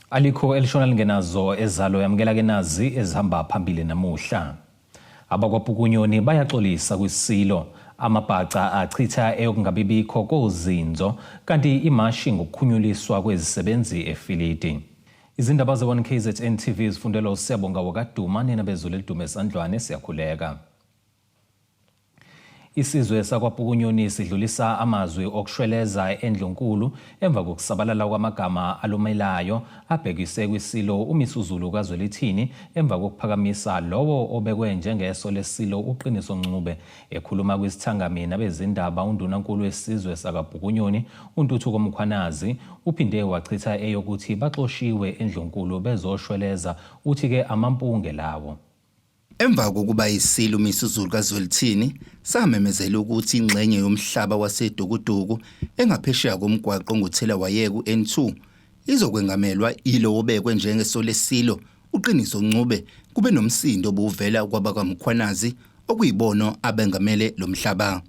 Alikho elishona lingenazo ezalo yamukela ke nazi ezihamba phambili namuhla. AbakwaPukunyoni bayaxolisa kwiSilo. Amabhaca achitha eyokungabibikho kozinzo kanti imashi ngokukhunyuliswa kwezisebenzi eFilidi. Izindaba ze-1 KZN TV zifundelwa uSiyabonga wakaDuma nina bezulu elidume esandlwane siyakhuleka. Isizwe sakwaPukunyoni sidlulisa amazwi okushweleza eNdlunkulu emva kokusabalala kwamagama alumelayo abhekise kwiSilo uMisuzulu kaZwelithini emva kokuphakamisa lowo obekwe njengeso leSilo uQiniso Ncube. Ekhuluma kwisithangami nabezindaba uNdunankulu wesizwe sakaBhukunyoni uNtuthuko Mkhwanazi uphinde wachitha eyokuthi baxoshiwe eNdlunkulu bezoshweleza uthi-ke amampunge lawo. Emva kokuba iSilo uMisuzulu kaZwelithini samemezela ukuthi ingxenye yomhlaba waseDukuduku engaphesheya komgwaqo onguthelawayeka u-N2 izokwengamelwa yilowo obekwe njengeso leSilo uQiniso Ncube kube nomsindo obuvela kwabakwaMkhwanazi okuyibono abengamele lo mhlaba.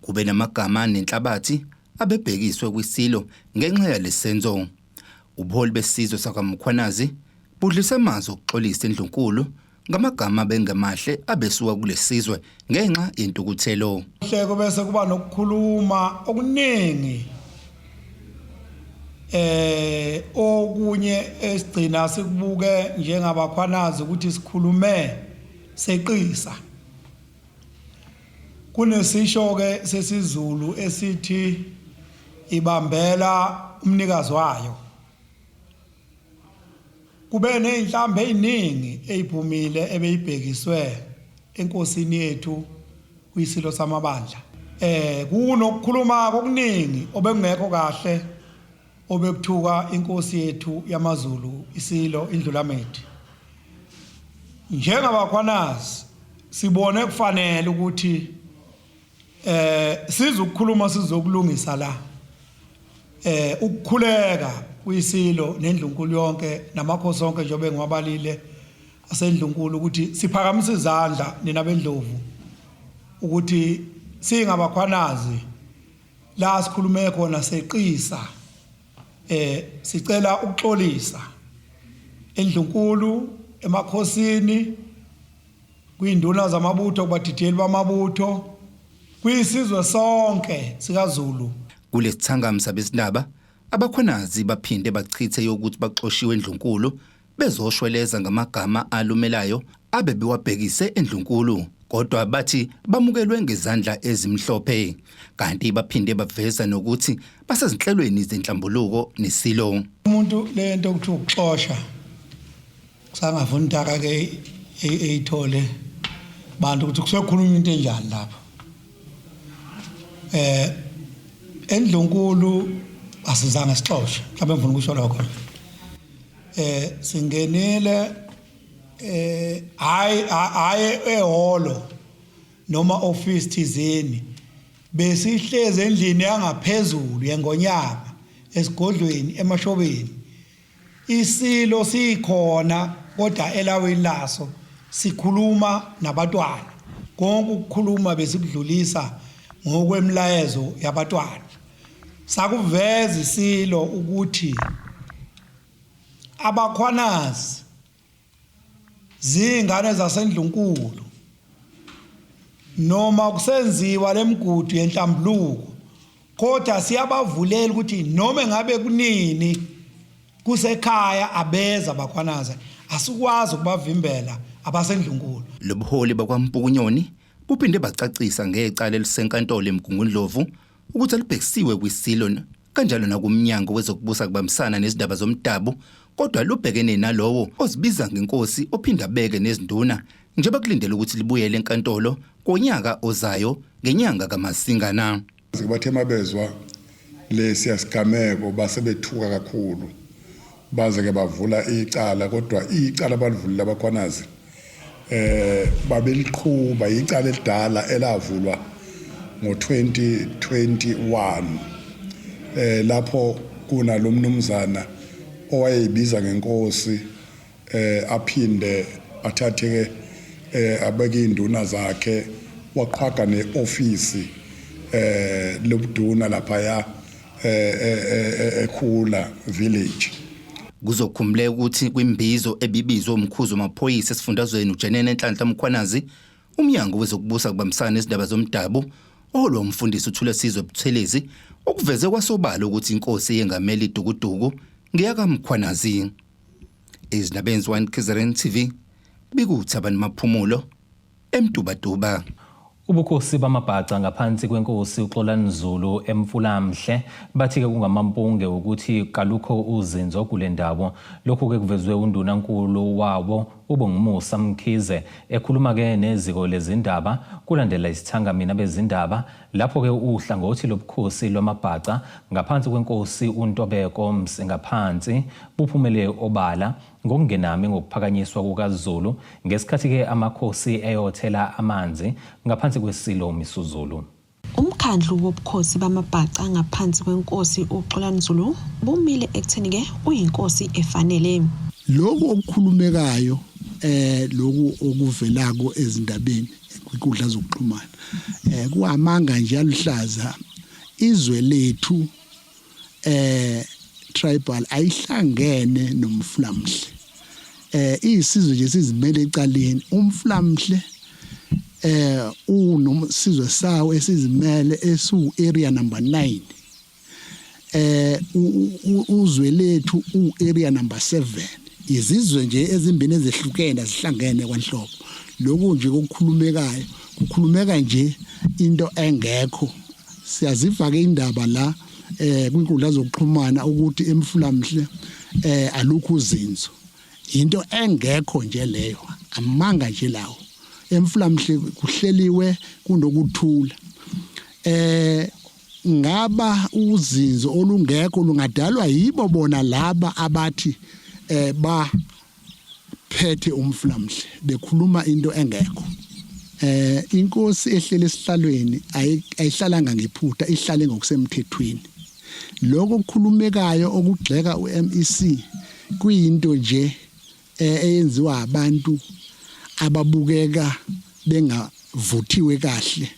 Kube namagama nenhlabathi abebhekiswe kwiSilo ngenxa yalesenzo. Ubuholi besizwe sakwaMkhwanazi budlise amazwi okuxolisa eNdlunkulu ngamagama abengemahle abesuka kulesizwe ngenxa yentukuthelo. Hleko bese kuba nokukhuluma okuningi okunye esigcina sikubuke njengabakhwanazi ukuthi sikhulume seqisa. Kunesisho ke sesiZulu esithi ibambela umnikazi wayo. Kube nezinhlambi eziningi eziphumile ebeyibhekiswe enkosini yethu kwisilo samabandla. Kunokukhuluma okuningi obekungekho kahle obekuthuka inkosi yethu yamaZulu isilo iNdlulamithi. Njengabakhwanazi sibone kufanele ukuthi sizokukhuluma sizokulungisa la ukukhuleka kwisilo nendlunkulu yonke namakhosi onke njengoba ngiwabalile asendlunkulu ukuthi siphakamise izandla nina bendlovu ukuthi singabakhwanazi la sikhulume khona seqisa sicela ukuxolisa endlunkulu emakhosini kwinduna zamabutho kubadidiyeli bamabutho kwisizwe sonke sikaZulu. Kulesithangami sabezindaba abakhwanazi baphinde bachithe yokuthi baxoshiwe endlunkulu bezoshweleza ngamagama alumelayo abebewabhekise endlunkulu kodwa bathi bamukelwe ngezandla ezimhlophe kanti baphinde baveza nokuthi basezinhlelweni zenhlambuluko nesilo. Umuntu lento kuthiwa ukuxosha kusangafuna intaka ke eyithole bantu ukuthi kusekhulunywa into enjani lapho. Endlunkulu asizange sixoshe mhlawumbe ngifuna ukusho lokho. Singenile hayi hayi ehholo noma office thizeni besihlezi endlini yangaphezulu yengonyama esigodlweni emashobeni isilo sikhona kodwa elawini laso sikhuluma nabatwana konke ukukhuluma besikudlulisa ngokwemlayezo yabatwana. Sakuveza isilo ukuthi abakhwanazi zingane zasendlunkulu noma kusenziwa lemigudu yenhlambuluko kodwa siyabavulela ukuthi noma ngabe kunini kusekhaya abeza bakhwanazi asikwazi ukubavimbela abasendlunkulu. Lobuholi bakwaMpukunyoni buphinde bacacisa ngecala elisenkantolo eMgungundlovu ukuthi alubhekisiwe kwiSilo kanjalo nakuMnyango wezokuBusa kubambisana nezindaba zomdabu kodwa lubhekene nalowo ozibiza ngenkosi ophinde abeke nezinduna njengoba kulindele ukuthi libuyele enkantolo ngonyaka ozayo ngenyanga kaMasingana. Bathe mabezwa lesiya sigameko base bethuka kakhulu baze ke bavula icala kodwa icala balivulile abakhwanazi babeliqhuba icala elidala elavulwa ngo-2021 lapho kunalomnumzana owayeyibiza ngenkosi aphinde athathe ke abeke induna zakhe waqhwaga neofisi lobuduna lapha ya ekhula village. Kuzokhumbuleka ukuthi kwimbizo ebibizwe umkhuzi wamaphoyisa esifundazweni uJenene Nhlanhla Mkhwanazi, uMnyango wezokuBusa kubambisana nezindaba zomdabu oholwa umfundisi uThulasizwe Buthelezi ukuveze kwasobala ukuthi inkosi eyengamele idukuduku ngeyakaMkhwanazi. Izindaba 1 KZN TV bikuThabani Maphumulo eMtubatuba. Ubukhosi bamaBhaca ngaphansi kwenkosi uXolani Zulu eMfulamhle bathi-ke kungamampunge ukuthi kalukho uzinzo kule ndawo. Lokhu-ke kuvezwe undunankulu wawo uBongumusa Mkhize ekhuluma-ke neziko lezindaba kulandela isithangami nabezindaba lapho-ke uhlangothi lobukhosi lwamaBhaca ngaphansi kwenkosi uNtobeko Msingaphansi buphumele obala ngokungenami ngokuphakanyiswa kukaZulu ngesikhathi-ke amakhosi eyothela amanzi ngaphansi kweSilo uMisuzulu. Umkhandlu wobukhosi bamaBhaca ngaphansi kwenkosi uXolani Zulu bumile ekutheni-ke uyinkosi efanele. Lokhu okukhulumekayo eh lokhu okuvelako ezindabeni kwinkundla zokuxhumana eh kuamanga nje aluhlaza izwe lethu eh tribal ayihlangene nomflamhle eh isizwe nje sizimele ecaleni umflamhle eh unomsizwe sawo esizimele esu area number 9 eh uzwe lethu u area number 7 izizwe nje ezimbini ezehlukene azihlangene kwanhlobo lokhu nje kokukhulumekayo kukhulumeka nje into engekho siyaziva ke indaba la eh kwinkundla zokuxhumana ukuthi emfulamhle eh alukho uzinzo into engekho nje leyo amanga nje lawo emfulamhle kuhleliwe kunokuthula eh ngaba uzinzo olungekho lungadalwa yibo bona laba abathi eh ba phethe umflamhle bekhuluma into engekho eh inkosi ehlele esihlalweni ayihlalanga ngephutha ihlale ngokusemthethweni lokho okukhulumekayo okugxeka uMEC kuyinto nje eh, eyenziwa abantu ababukeka bengavuthiwe kahle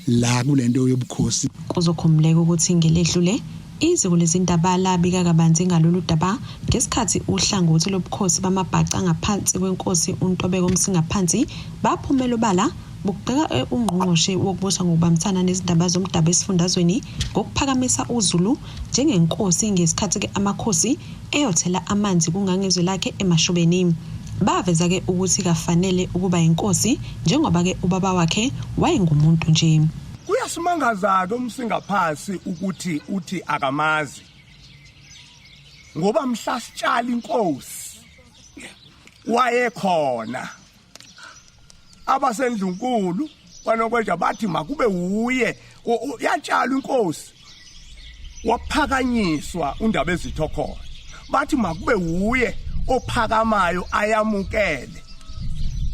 la kulento yobukhosi. Kuzokhumbuleka ukuthi ngeledlule iziko lezindaba labika kabanzi ngalolu daba ngesikhathi uhlangothi lobukhosi bamaBhaca ngaphansi kwenkosi uNtobeko Msingaphansi baphumela obala bugxeka ungqongqoshe wokubusa ngokubambisana nezindaba zomdabu esifundazweni ngokuphakamisa uZulu njengenkosi ngesikhathi-ke amakhosi eyothela amanzi kungangezwe lakhe eMashobeni. Baveza-ke ukuthi kafanele ukuba yinkosi njengoba-ke ubaba wakhe wayengumuntu nje. Kuyasimangaza-ke uMsingaphansi ukuthi uthi akamazi ngoba mhla sitshala inkosi wayekhona abasendlunkulu kwanokwenja bathi makube wuye yatshalwa inkosi waphakanyiswa undaba ezitho khona bathi makube wuye ophakamayo ayamukele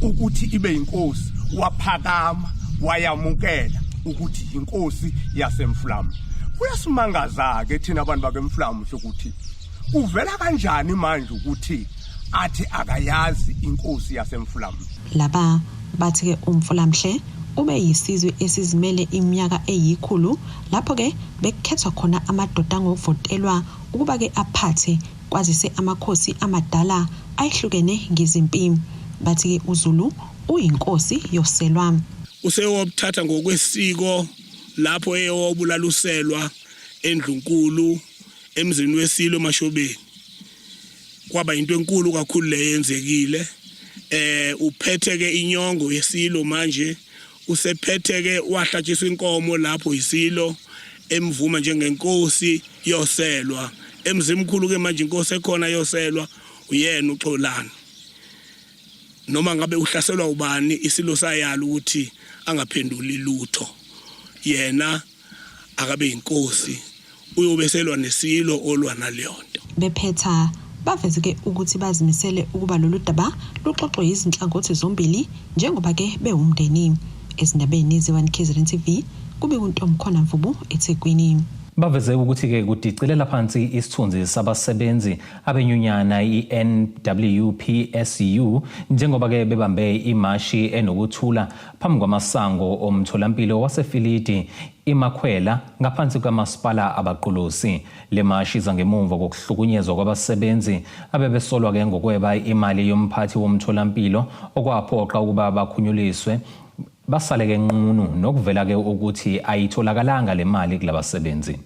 ukuthi ibe inkosi waphakama wayamukela ukuthi inkosi yasemfulamu kuyasimangaza ke thina abantu bakemfulamu ukuthi kuvela kanjani manje ukuthi athi akayazi inkosi yasemfulamu Laba bathi-ke uMfulamhle ube yisizwe esizimele iminyaka eyikhulu lapho-ke bekukhethwa khona amadoda ngokuvotelwa ukuba-ke aphathe kwazise amakhosi amadala ayehlukene ngezimpi. Bathi-ke uZulu uyinkosi yoselwa. Useyobuthatha ngokwesiko lapho eyobulaluselwa endlunkulu emzini wesilo eMashobeni. Kwaba into enkulu kakhulu le yenzekile. Eh uphethe ke inyongo yesilo manje usephethe ke wahlatshiswa inkomo lapho isilo emvuma njengenkosi yoselwa emzimkhulu ke manje inkosi ekhona yoselwa uyena uXolani noma ngabe uhlaselwa ubani isilo sayala ukuthi angaphenduli lutho yena akabe inkosi uyobe selwa nesilo olwa naleyonto. Bephetha, baveze ke ukuthi bazimisele ukuba lolu daba luxoxwe yizinhlangothi zombili njengoba ke bewumndeni. Ezindabeni ze-1 KZN TV, kubika uNtomkhona Mvubu eThekwini. Baveze ukuthi-ke kudicilela phansi isithunzi sabasebenzi abenyunyana i-NWPSU njengoba-ke bebambe imashi enokuthula phambi kwamasango omtholampilo waseFilidi iMakhwela ngaphansi kukamasipala Abaqulusi. Le mashi iza ngemuva kokuhlukunyezwa kwabasebenzi abebesolwa-ke ngokweba imali yomphathi womtholampilo okwaphoqa ukuba bakhunyuliswe basale-ke nqunu nokuvela-ke ukuthi ayitholakalanga le mali kulabasebenzi.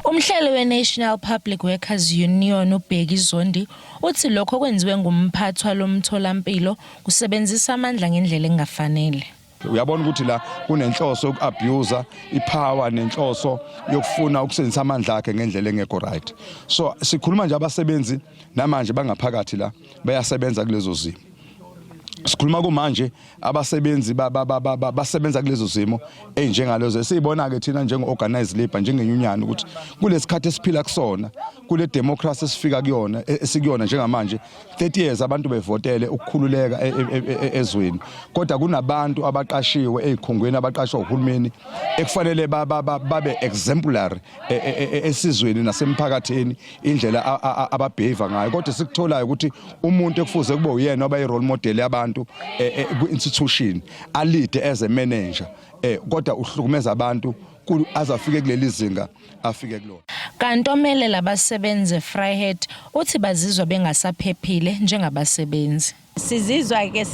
Umhleli we-National Public Workers Union uBheki Zondi uthi lokho kwenziwe ngumphathi walomtholampilo kusebenzisa amandla ngendlela engafanele. Uyabona ukuthi la kunenhloso yoku-abuse ipower nenhloso yokufuna ukusebenzisa amandla akhe ngendlela engekho right. So sikhuluma nje abasebenzi namanje bangaphakathi la bayasebenza kulezo zimo. Sikhuluma kumanje abasebenzi basebenza kulezo zimo ezinjengalezo esiyibona ke thina njenge organized labor, njengenyunyana, ukuthi kulesikhathi esiphila kusona, kule democracy esifika kuyona, esikuyona njengamanje, 30 years abantu bevotele ukukhululeka ezweni, kodwa kunabantu abaqashiwe ezikhungweni, abaqashwa uhulumeni, ekufanele babe exemplary esizweni nasemphakathini indlela ababehave ngayo, kodwa sikutholayo ukuthi umuntu ekufuze kube uyena oba i-role model yabantu ku-institution, a-lead as a manager, kodwa uhlukumeza abantu azafike kuleli zinga afike kulona. Kanti omele labasebenzi eVryheid uthi bazizwa bengasaphephile njengabasebenzi. Sizizwa ke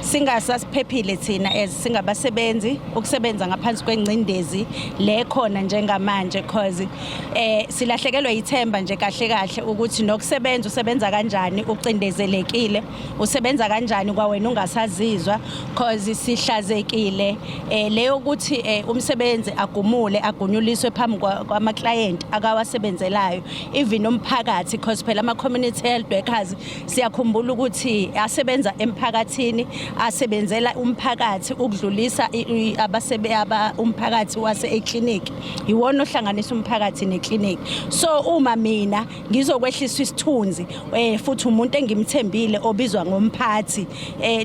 singasasiphephile thina as singabasebenzi ukusebenza ngaphansi kwengcindezi le khona njengamanje, cause silahlekelwa ithemba nje kahle kahle ukuthi nokusebenza usebenza kanjani ucindezelekile, usebenza kanjani kwawena ungasazizwa, cause sihlazekile leyo ukuthi umsebenzi agumule agunyuliswe phambi kwama client akawasebenzelayo, even umphakathi, cause phela ama community health workers siyakhumbula ukuthi asebenza emphakathini, asebenzela umphakathi ukudlulisa abasebe aba umphakathi wase eclinic, iwona ohlanganisa umphakathi neclinic. So uma mina ngizokwehliswa isithunzi, futhi umuntu engimthembile obizwa ngomphathi,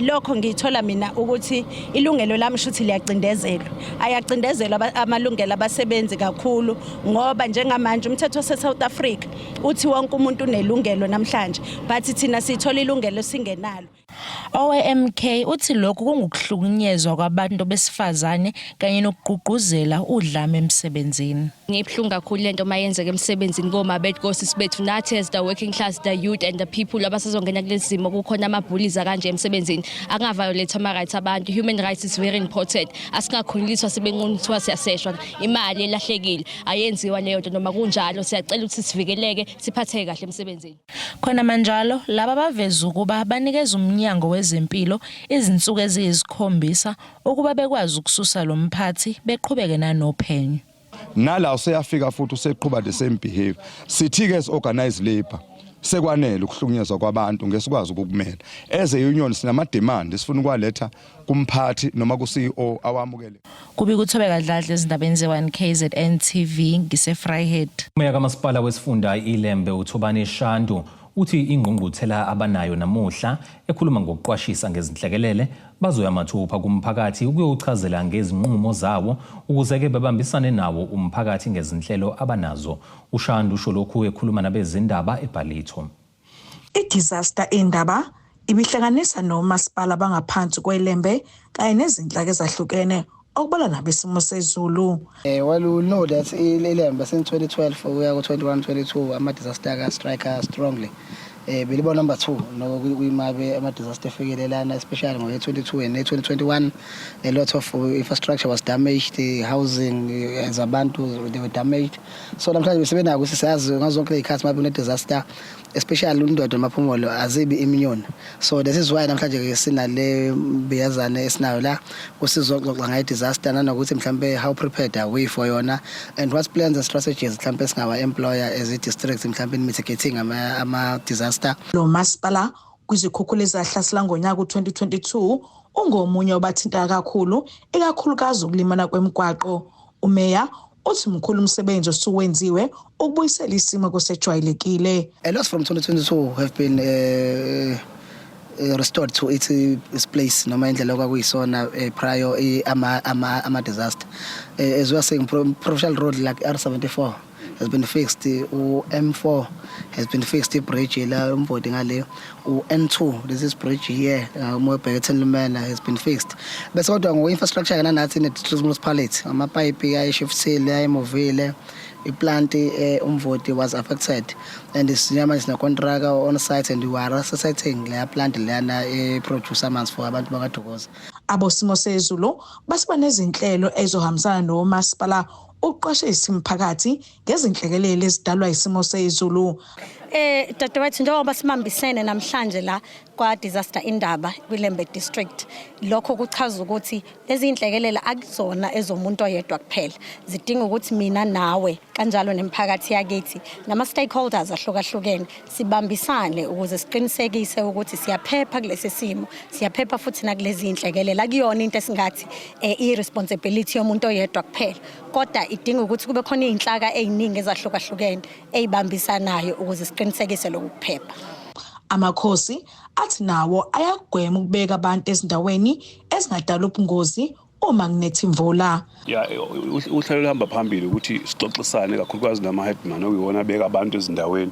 lokho ngithola mina ukuthi ilungelo lami shuthi liyacindezelwa. Ayacindezelwa amalungelo abasebenzi kakhulu, ngoba njengamanje umthetho wase South Africa uthi wonke umuntu unelungelo namhlanje, but thina sithola ilungelo singenalo. Owe-MK uthi lokhu kungukuhlukunyezwa kwabantu besifazane kanye nokugqugquzela udlame emsebenzini. Ngibuhlungu kakhulu lento mayenzeka emsebenzini koma bethu, kosisi bethu, nathi as the working class, the youth and the people abasazongena kulesi simo, kukhona ama-bullies kanje emsebenzini. Akungaviolate ama-rights abantu. Human rights is very important. Asingakhululiswa sibenqunu kuthiwa siyaseshwa imali elahlekile, ayenziwa leyo nto. Noma kunjalo siyacela ukuthi sivikeleke, siphatheke kahle emsebenzini. Khona manjalo laba baveza ukuba banikeza umnyango wezempilo izinsuku eziyisikhombisa ukuba bekwazi ukususa lo mphathi, beqhubeke nanophenyo. Nala useyafika futhi useqhuba the same behavior. Sithi ke as organized labor sekwanele ukuhlukunyezwa kwabantu, ngesikwazi ukukumela. As a union sinama demand esifuna ukwaletha kumphathi noma ku CEO awamukele. Kubi kuThobeka Dladla ezindabeni ze-1 KZN TV ngise-Vryheid. Umeya kamasipala wesifunda iLembe uThobani Shandu uthi ingqungquthela abanayo namuhla ekhuluma ngokuqwashisa ngezinhlekelele bazoya mathupha kumphakathi ukuyowuchazela ngezinqumo zawo ukuze-ke bebambisane nawo umphakathi ngezinhlelo abanazo. UShandu usho lokhu ekhuluma nabezindaba eBallito. I-Disaster Indaba ibihlanganisa nomasipala bangaphansi kweLembe kanye nezinhlaka ezahlukene okubalwa nabesimo sezulu. Well, we know that iLembe since 2012 ukuya ku-21 22 ama-disaster ka-strike strongly. Belibo number 2 no kwimabe ama-disaster efikele lana, especially ngo-22 and 2021. A lot of infrastructure was damaged, the housing zabantu, they were damaged. So namhlanje besebenako ukuthi siyazi ngazo zonke izikhathi mabe kune-disaster, especially uNdwedwe, Maphumulo azibi immune. So this is why namhlanje ke sinale mbiyazane esinayo la usizoxoxa ngaye disaster, nanokuthi mhlambe how prepared are we for yona and what plans and strategies mhlambe singawa employ as a district mhlambe in mitigating ama disaster. Lo masipala kwizikhukhula ezahlasela ngonyaka u-2022 ungomunye obathinta kakhulu, ikakhulukazi ukulimala kwemigwaqo. Umeya uthi mkhulu umsebenzi osuwenziwe ukubuyisela isimo kusejwayelekile. A loss from 2022 have been restored to its, its place noma indlela okwakuyisona prior ama ama ama disaster. As we are saying, provincial road like R74 has been fixed, u-M4 has been fixed, ibridge la uMvoti ngale, u-N2, this is bridge here uma ubheke eThenlimena, has been fixed. Bese kodwa ngokwe-infrastructure kana nathi ne-district municipality, amapayipi ayeshiftile, ayemovile, iplant uMvoti was affected and sinyama sine-contractor on site and we are resuscitating leya plant leyana e-produce amanzi for abantu bakaDukuza. Abosimo sezulu basiba nezinhlelo ezohambisana nomasipala ukuqwashisa imiphakathi ngezinhlekelele ezidalwa isimo sezulu. Dadewethu, njengoba sibambisene namhlanje la kwa Disaster Indaba kwiLembe District, lokho kuchaza ukuthi lezi inhlekelele akuzona ezomuntu oyedwa kuphela, zidinga ukuthi mina nawe kanjalo nemiphakathi yakithi nama stakeholders ahlukahlukene sibambisane ukuze siqinisekise ukuthi siyaphepha kulesi simo, siyaphepha futhi nakulezi inhlekelele. Akuyona into esingathi i-responsibility yomuntu oyedwa kuphela, kodwa idinga ukuthi kube khona izinhlaka eziningi ezahlukahlukene eyibambisanayo ukuze siqinisekise lokhu kuphepha. Amakhosi athi nawo ayagwema ukubeka abantu ezindaweni ezingadala ubungozi uma kunetha imvula. Ya, uhlelo luhamba phambili ukuthi sixoxisane kakhulukazi nama-headman, okuyiwona abeka abantu ezindaweni,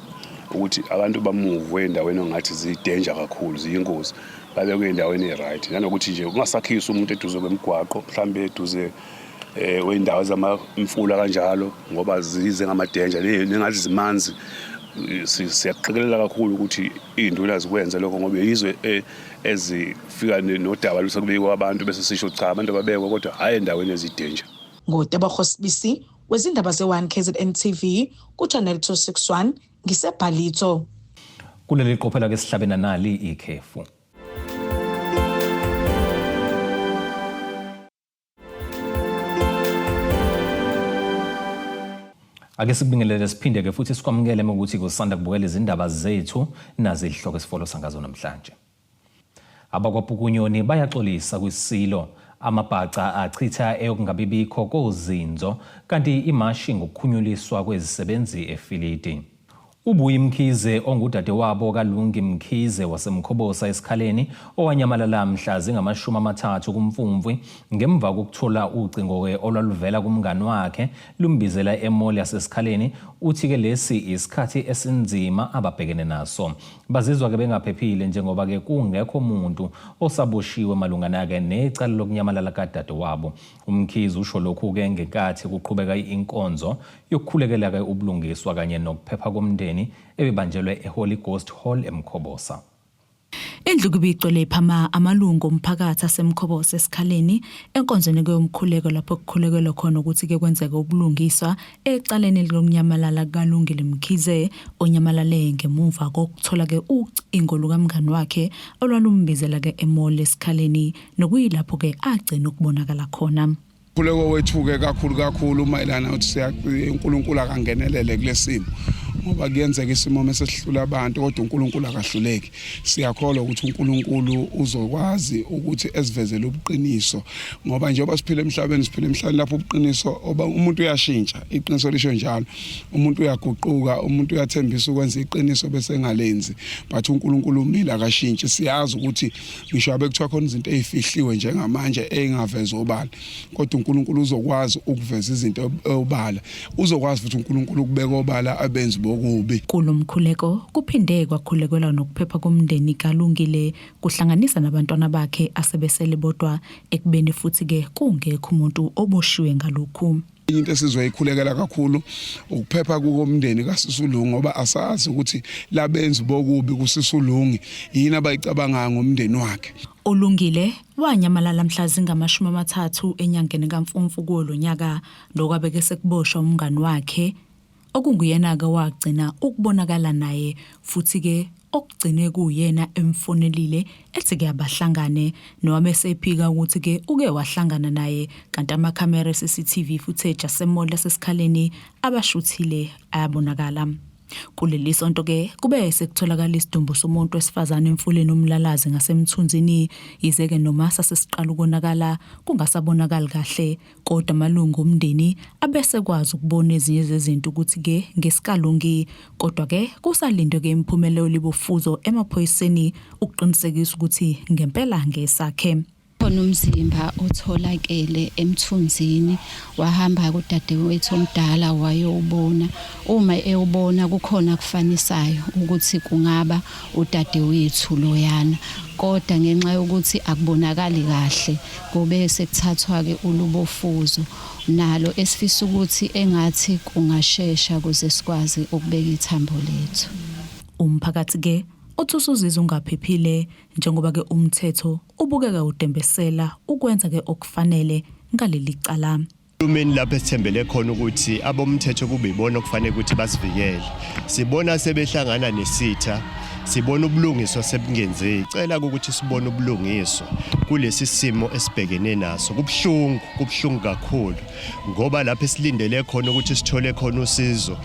ukuthi abantu bamuve ey'ndaweni ongathi ziyi-danger kakhulu, ziyingozi, babekwe ey'ndaweni ey'right, nanokuthi nje kungasakhisi umuntu eduze kwemigwaqo, mhlawumbe eduze wey'ndawo zamamfula kanjalo, ngoba zize ngama-danger nengathi zimanzi. Siyakuqikelela kakhulu ukuthi iy'nduna zikwenze lokho, ngoba yizwe ezifika nodaba lusekubikwa abantu, bese sisho cha, abantu ababekwa, kodwa hhayi endaweni eziyi-danger. NguTebogo Sibisi wezindaba ze-1 KZN TV ku-Channel 261, ngiseBhalitho. Kuleli qophela ke sihlabe nanali ikhefu. Ake sikubingelele siphinde ke futhi sikwamukele ukuthi kusanda kubukela izindaba zethu, nazi izihloko esifolosa ngazo namhlanje. AbakwaPukunyoni bayaxolisa kwisilo, amabhaca achitha eyokungabibikho kozinzo, kanti imashi ngokukhunyuliswa kwezisebenzi eFilidi. Ubuyi Mkhize, ongudadewabo kaLungi Mkhize waseMkhobosa eSikhaleni, owanyamalala mhla zingama-30 kuMfumfu ngemva kokuthola ucingo-ke olwaluvela kumngani wakhe lumbizela e-mall yaseSikhaleni, uthi-ke lesi isikhathi esinzima ababhekene naso. Bazizwa-ke bengaphephile njengoba-ke kungekho muntu osaboshiwe malungana-ke necala lokunyamalala kadadewabo. UMkhize usho lokhu-ke ngenkathi kuqhubeka inkonzo yokukhulekela-ke ubulungiswa kanye nokuphepha komndeni ebibanjelwe eHoly Ghost Hall eMkhobosa. Indlu kubigcwele iphama amalungu omphakathi aseMkhobosa eSikhaleni enkonzweni kuyomkhuleko, lapho kukhulekelwa khona ukuthi ke kwenzeke ubulungiswa ecaleni lokunyamalala kukaLungile Mkhize, onyamalale ngemuva kokuthola ke ucingo lukamngani wakhe olwalumbizela ke e-mall eSikhaleni, nokuyilapho ke agcina ukubonakala khona. Umkhuleko wethu-ke kakhulu kakhulu mayelana ukuthi uNkulunkulu akangenelele kulesimo, ngoba kuyenzeka isimo mase sihlula abantu, kodwa uNkulunkulu akahluleki. Siyakholwa ukuthi uNkulunkulu uzokwazi ukuthi esivezele ubuqiniso, ngoba njengoba siphila emhlabeni, siphila emhlabeni lapho ubuqiniso umuntu uyashintsha, iqiniso lisho njalo, umuntu uyaguquka, umuntu uyathembisa ukwenza iqiniso bese engalenzi, but uNkulunkulu umile, akashintshi. Siyazi ukuthi ngisho abe kuthiwa khona izinto ezifihliwe njengamanje engavezwa obala, kodwa uNkulunkulu uzokwazi ukuveza izinto obala, uzokwazi futhi uNkulunkulu ukubeka obala abenzi bokubi. Kulomkhuleko kuphinde kwakhulekelwa nokuphepha komndeni kaLungile, kuhlanganisa nabantwana bakhe asebesele bodwa, ekubeni futhi ke kungekho umuntu oboshiwe ngalokhu. Into esizoyikhulekela kakhulu ukuphepha kukomndeni kaSisulungi, ngoba asazi ukuthi labenzi bokubi kuSisulungi yini abayicabangayo ngomndeni wakhe. ULungile wanyamalala mhla zingama-30 enyangeni kaMfumfu kuwo lo nyaka, nokwabe sekuboshwa umngani wakhe okunguyena-ke wagcina ukubonakala naye, futhi-ke okugcine kuyena emfonelile ethi-ke abahlangane, nowabe sephika ukuthi-ke uke wahlangana naye, kanti amakhamera e-CCTV footage ase-mall yaseSikhaleni abashuthile ayabonakala. Kuleli sonto ke kube sekutholakala isidumbu somuntu wesifazane emfuleni uMlalazi ngaseMthunzini yize-ke noma sasesiqala ukonakala kungasabonakali kahle kodwa amalungu omndeni abesekwazi ukubona ezinye zezinto ukuthi-ke ngesikalungi kodwa-ke kusalindwe-ke imiphumela yolibofuzo emaphoyiseni ukuqinisekisa ukuthi ngempela ngesakhe. Khona umzimba otholakele emthunzini wahamba kudadewethu omdala wayowubona. Uma ewubona kukhona akufanisayo ukuthi kungaba udadewethu loyana kodwa ngenxa yokuthi akubonakali kahle kube sekuthathwa-ke ulubofuzo nalo esifisa ukuthi engathi kungashesha kuze sikwazi ukubeka ithambo lethu. Umphakathi-ke uthi usuzizwa ungaphephile njengoba-ke umthetho ubukeka udembesela ukwenza-ke okufanele ngaleli cala. Uhulumeni lapho esithembele khona ukuthi abomthetho kube ibona okufanele ukuthi basivikele. Sibona sebehlangana nesitha, sibona ubulungiswa sebungenzeki. Cela ukuthi sibone ubulungiswa kulesi simo esibhekene naso. Kubuhlungu, kubuhlungu kakhulu ngoba lapho esilindele khona ukuthi sithole khona usizo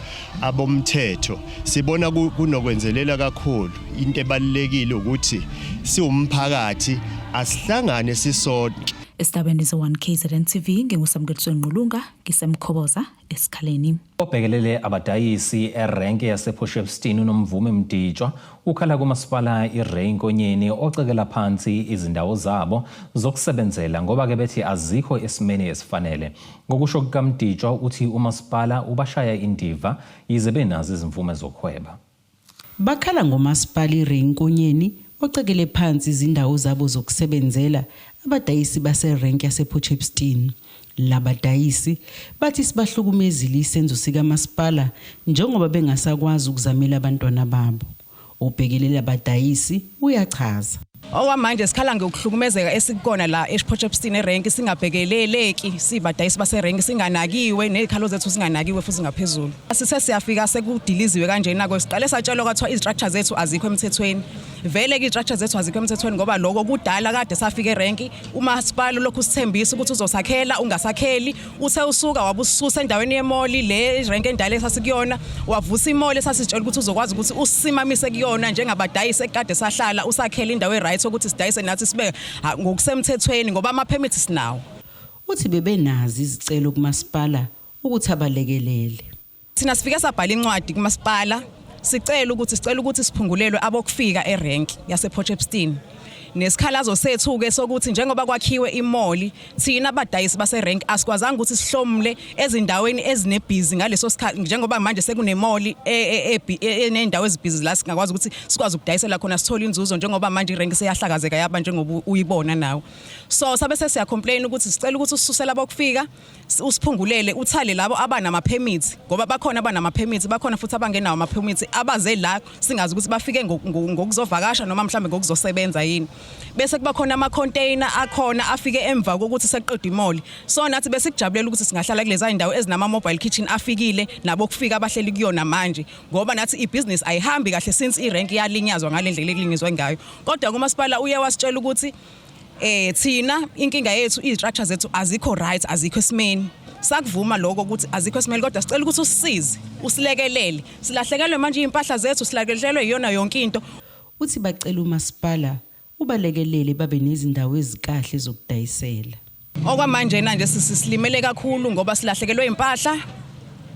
abomthetho sibona kunokwenzelela kakhulu. Into ebalulekile ukuthi siwumphakathi asihlangane sisonke. Esidabeni ze-1 KZN TV nginguSamukeliso Ngqulunga ngiseMkhoboza esikhaleni. Obhekelele abadayisi erenke yasePort uNomvume Mditshwa ukhala kumasipala iRay Nkonyeni ocekela phansi izindawo zabo zokusebenzela ngoba ke bethi azikho esimeni esifanele. Ngokusho kukaMditshwa uthi umasipala ubashaya indiva yize benazo izimvume zokuhweba. Bakhala ngomasipala iRay Nkonyeni ocekele phansi izindawo zabo zokusebenzela abadayisi baserenki yasePort Shepstone. Labadayisi bathi sibahlukumezile isenzo sikamasipala njengoba bengasakwazi ukuzamela abantwana babo. Obhekelela abadayisi uyachaza. Okwamanje sikhala ngokuhlukumezeka esikukona la ePort Shepstone erenki singabhekeleleki sibadayisi baserenki singanakiwe nezikhalo zethu singanakiwe futhi ngaphezulu. Sithe siyafika sekudiliziwe kanjena ko siqale satshelwa kwathiwa izistructure zethu azikho emthethweni. Vele ke izistructure zethu azikho emthethweni ngoba lokho kudala kade safika erenki umasipala lokhu usithembisa ukuthi uzosakhela ungasakheli uthe usuka wabususa endaweni yemoli le renke endala esasikuyona wavusa imoli esasitshela ukuthi uzokwazi ukuthi usimamise kuyona njengabadayisi ekade sahlala usakhela indawo eright ukuthi sidayise nathi sibe ngokusemthethweni ngoba ama permits sinawo. Uthi bebenazo izicelo kumasipala ukuthi abalekelele. Thina sifike sabhala incwadi kumasipala sicela ukuthi sicela ukuthi siphungulelwe abokufika erenki yasePort Shepstone. Nesikhalazo sethu-ke sokuthi njengoba kwakhiwe imoli thina abadayisi baserenki asikwazanga ukuthi sihlomule ezindaweni ezinebhizi ngaleso sikhathi njengoba manje sekunemoli eney'ndawo ezibhizi la singakwazi ukuthi sikwazi ukudayisela khona sithole inzuzo njengoba manje irenki seyahlakazeka yaba njengoba uyibona nawe. So sabe sesiyacomplain ukuthi sicela ukuthi usisusele abokufika usiphungulele uthale labo abanama-permits ngoba bakhona abanama-permits bakhona futhi abangenawo ama-permits abaze la singazi ukuthi bafike ngokuzovakasha noma mhlambe ngokuzosebenza yini. Bese kuba khona ama-container akhona afike emva kokuthi sekuqedwe imoli. So nathi besikujabulela ukuthi singahlala kulezi zindawo ezinama-mobile kitchen afikile nabo kufika abahleli kuyona manje ngoba nathi ibhizinisi ayihambi kahle since irenki yalinyazwa ngale ndlela ekulinyazwe ngayo. Kodwa kumasipala uye wasitshela ukuthi thina inkinga yethu izistructure zethu azikho right azikho esimeni. Sakuvuma lokho ukuthi azikho esimeni kodwa sicela ukuthi usisize usilekelele. Silahlekelwe manje izimpahla zethu silahlekelwe iyona yonke into. Uthi bacela umasipala ubalekelele babe nezindawo ezikahle zokudayisela. Okwamanje nje silimele kakhulu ngoba silahlekelwe impahla.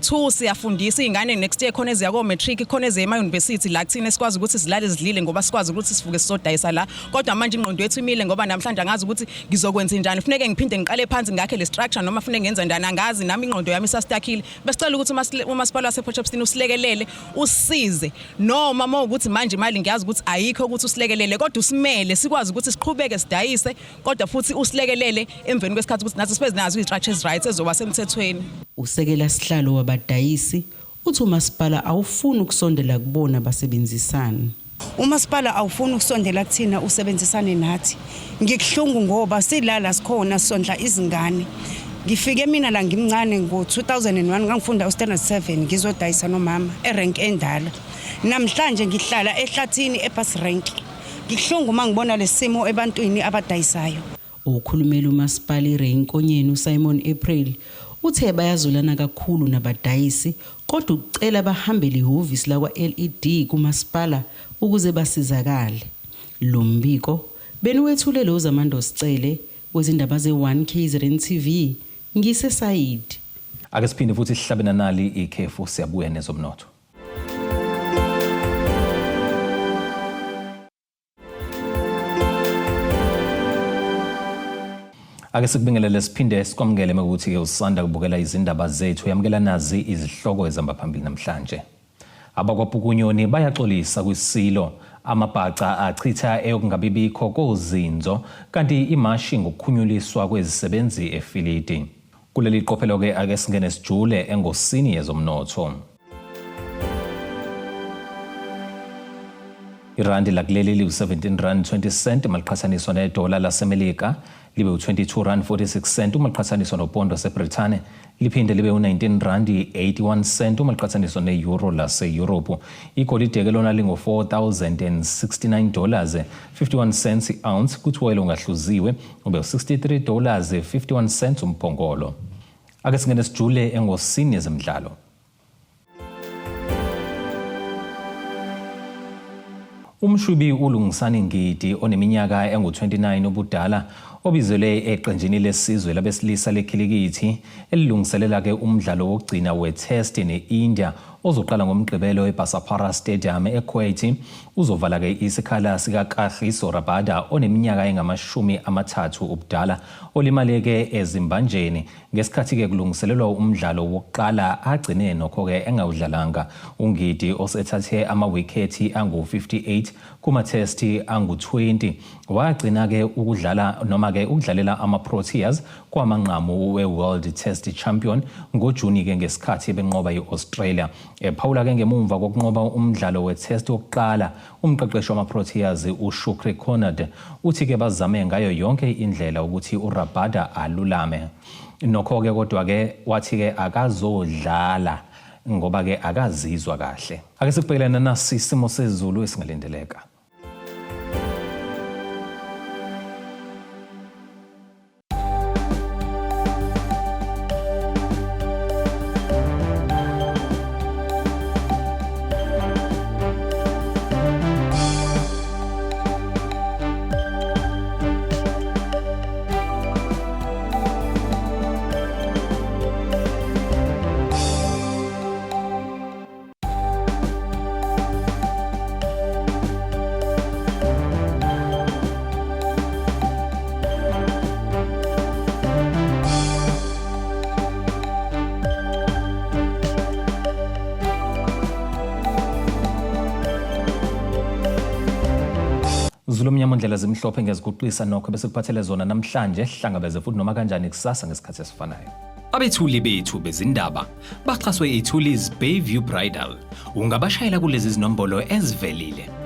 2 siyafundisa izingane next year khona eziya ko matric khona eziya ema university la kuthina sikwazi ukuthi silale sidlile ngoba sikwazi ukuthi sivuke sizodayisa la kodwa manje ingqondo yethu imile ngoba namhlanje angazi ukuthi ngizokwenza njani kufuneke ngiphinde ngiqale phansi ngakhe le structure noma kufuneke ngenze njani angazi nami ingqondo yami isastakile. Besicela ukuthi umasipala wasePort Shepstone usilekelele usisize noma mawukuthi manje imali ngiyazi ukuthi ayikho ukuthi usilekelele kodwa usimele sikwazi ukuthi siqhubeke sidayise kodwa futhi usilekelele emveni kwesikhathi ukuthi nathi sibe nazo izistructures rights ezoba semthethweni. Usekela sihlalo wabadayisi uthi umasipala awufuni ukusondela kubona basebenzisane. Umasipala awufuni ukusondela kuthina usebenzisane nathi. Ngikuhlungu ngoba silala sikhona sondla izingane. Ngifike mina la ngimncane ngo-2001 ngangifunda u-standard 7 ngizodayisa nomama erenk endala. Namhlanje ngihlala ehlathini ebus rank. Ngikuhlungu uma ngibona lesimo ebantwini abadayisayo. Okhulumela umasipala iRay Nkonyeni uSimon April uthe bayazulana kakhulu nabadayisi kodwa ucela bahambele ihhovisi lakwa-LED kumasipala ukuze basizakale. Lo mbiko beniwethule lo Zamando Sicele wezindaba ze-1 KZN TV ngiseSayidi. Ake siphinde futhi sihlabe nanali ikhefu siyabuya nezomnotho. Ake sikubingelele siphinde sikwamukele mekuthi-ke usanda kubukela izindaba zethu yamukela nazi izihloko ezihamba phambili namhlanje. AbakwaPukunyoni bayaxolisa kwiSilo, amabhaca achitha eyokungabibikho kozinzo kanti imashi ngokukhunyuliswa kwezisebenzi eFilidi. Kuleli qophelo-ke ake singene sijule engosini yezomnotho. Irandi lakuleli liwu-17 rand 20 cent uma liqhathaniswa nedola laseMelika, libe u-22 rand 46 cent uma liqhathaniswa nopondo waseBrithani, liphinde libe u-19 rand 81 cent uma liqhathaniswa ne-euro laseyurophu. Igolide-ke lona lingu-4,069 dollars 51 cents i-ounce, kuthi woyela ongahluziwe ube u-63 dollars 51 cents umphongolo. Ake singene sijule engosini yezemidlalo. Umshwibi uLungisani Ngidi oneminyaka engu-29 ubudala obizelwe eqenjini lesizwe labesilisa lekhilikithi elilungiselela-ke umdlalo wokugcina we-test ne-India ozoqala ngoMgqibelo eBasapara Stadium eKuwait uzovala-ke isikhala sikaKagiso Rabada oneminyaka engama-30 ubudala olimaleke ezimbanjeni Ngesikhathi-ke kulungiselelwa umdlalo wokuqala agcine nokho-ke engawudlalanga uNgidi osethathe amawikhethi angu-58 kumathesti angu-20 wagcina-ke ukudlala noma-ke ukudlalela ama-Proteas kwamanqamu we-World Test Champion ngoJuni-ke ngesikhathi benqoba i-Australia. Ephawula-ke ngemumva kokunqoba umdlalo we-test wokuqala Umqeqeshi wamaProteas uShukri Conard uthi-ke bazame ngayo yonke indlela ukuthi uRabada alulame. Nokho-ke kodwa-ke wathi-ke akazodlala ngoba-ke akazizwa kahle. Ake sikubhekelane nasi isimo sezulu esingalindeleka. Zulu omnyama ondlela zimhlophe ngiyaziguqisa nokho bese kuphathele zona namhlanje hlangabeze futhi noma kanjani kusasa ngesikhathi esifanayo. Abethuli bethu bezindaba baxhaswe iThulis Bayview Bridal. Ungabashayela kulezi zinombolo ezivelile.